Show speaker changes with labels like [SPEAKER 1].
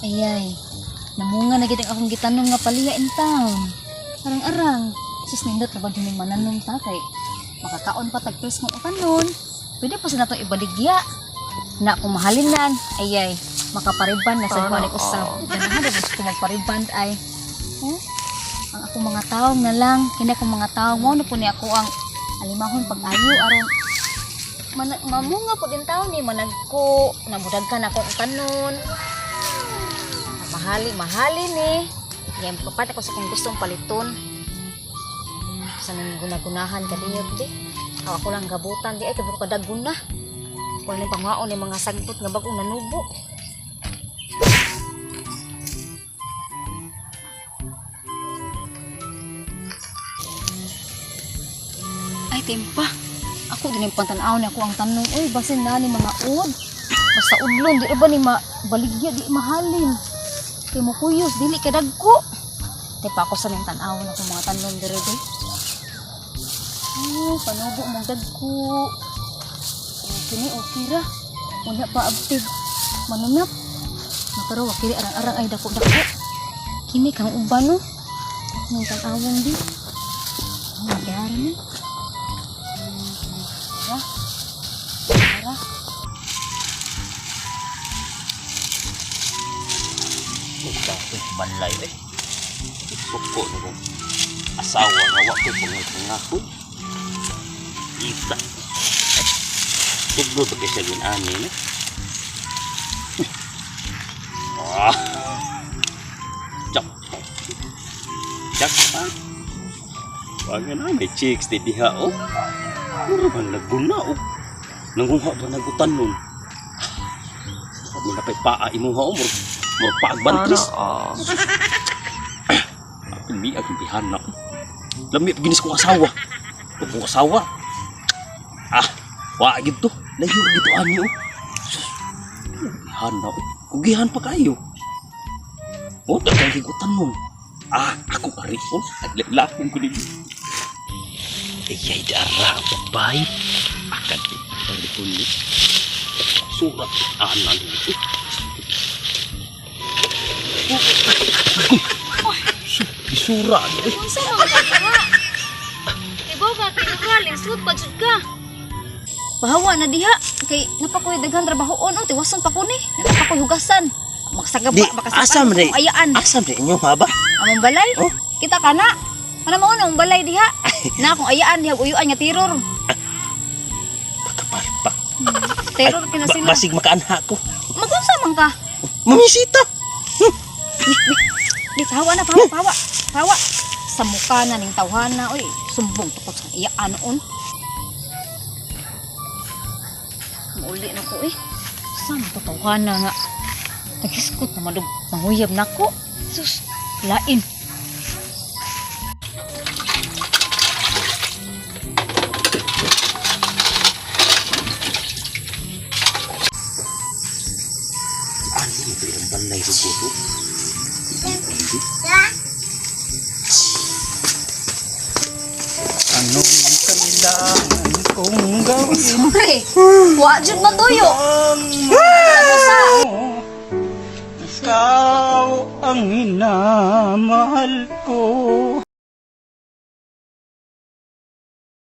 [SPEAKER 1] Ayay, namunga na gid ang akong gitanom nga paliya in town. Arang-arang, sus, nindot na ba din mananom ta kay makakaon pa tag preskong utanon. Pwede pa sa nato ibaligya. Na kung mahalinan, ayay, makapariban na sa kuan usab. Ganahan na gusto ko magpariband ay. Huh? Ang akong mga taong na lang, kini akong mga taong mo na po ni ako ang alimahon pag-ayo aron mamunga po din taon ni managko, namudagkan akong utanon. Mahali, mahali ni. Yan, kapat ako sa kung gustong paliton. Sa nang gunagunahan kadiyot di. Aw, ako lang gabutan di ay kabuk kadagun na. Wala ni pangaon ni mga sagbot nga bagong nanubo. Ay, timpa. Ako din yung pantanaw ni ako ang tanong. Uy, basin na ni mga ud. Basta udlon, di ba ni mabaligya, di mahalin. Kay mo kuyos, dili ka dagko. Di pa ako sa ning tan-aw na akong mga tanom diri di. Oh, panubo mong dagko. Oh, kini okay ra. Wala pa abtig. Manunap. Makaro wa kini arang-arang ay dako-dako. Kini kang uban no. Ning tan-awon di. Oh, magyari ni. Ra. Ra.
[SPEAKER 2] Balay eh. Suko na kong asawa nga wa ko'y pangako. Ita. Eh, tugdo ba kay siya ginani ni? Ah. Jackpot. Jackpot. Wag na may chicks di diha oh. Mura man naguna oh. Nanguha ba nagutan nun? Pag mo napay paa imuha oh. Mura mura paag bantris. Lami ang bihana. Lami pag ginis kong asawa. Pag kong asawa. Ah, wa gito. Layo gito ani oh. Sus. Bihana oh. Kugihan pa kayo. Oh, daghang higutan nun. Ah, ako ari oh. Naglalakon ko dito. Ay, ay, dara ang babae. Akan ang ni. Surat anan dito. Isura eh.
[SPEAKER 1] Unsa man ka diha? Ibaw ka kay Ural, lisod pa jud ka. Bahawa na diha kay napakoy daghan trabahoon oh, tiwason pa ko ni. Napakoy hugasan. Maksagaba
[SPEAKER 2] Di,
[SPEAKER 1] baka
[SPEAKER 2] asa man di?
[SPEAKER 1] ayaan.
[SPEAKER 2] Asa man inyo ha ba?
[SPEAKER 1] Among balay?
[SPEAKER 2] Oh.
[SPEAKER 1] Kita ka na. Ano mao na ang balay diha? Na akong ayaan diha uyuan nga tiror.
[SPEAKER 2] Pagkapalpak.
[SPEAKER 1] Terror kina sila.
[SPEAKER 2] Basig makaanha ko.
[SPEAKER 1] Magunsa man ka?
[SPEAKER 2] Mamisita.
[SPEAKER 1] Di pahawa na, pahawa, pahawa. Pahawa. Sa mukha na ning tawhana, oy, sumbong tukod sa iyaan noon. Mauli na ko eh. Saan to tawhana nga? Naghiskot na madug manguyab nako. Sus, lain.
[SPEAKER 2] Ano ito ang balay sa guto?
[SPEAKER 3] Anong kailangan kong gawin?
[SPEAKER 1] Sorry. Wa jud matuyo.
[SPEAKER 3] Ang Ikaw ang minamahal ko.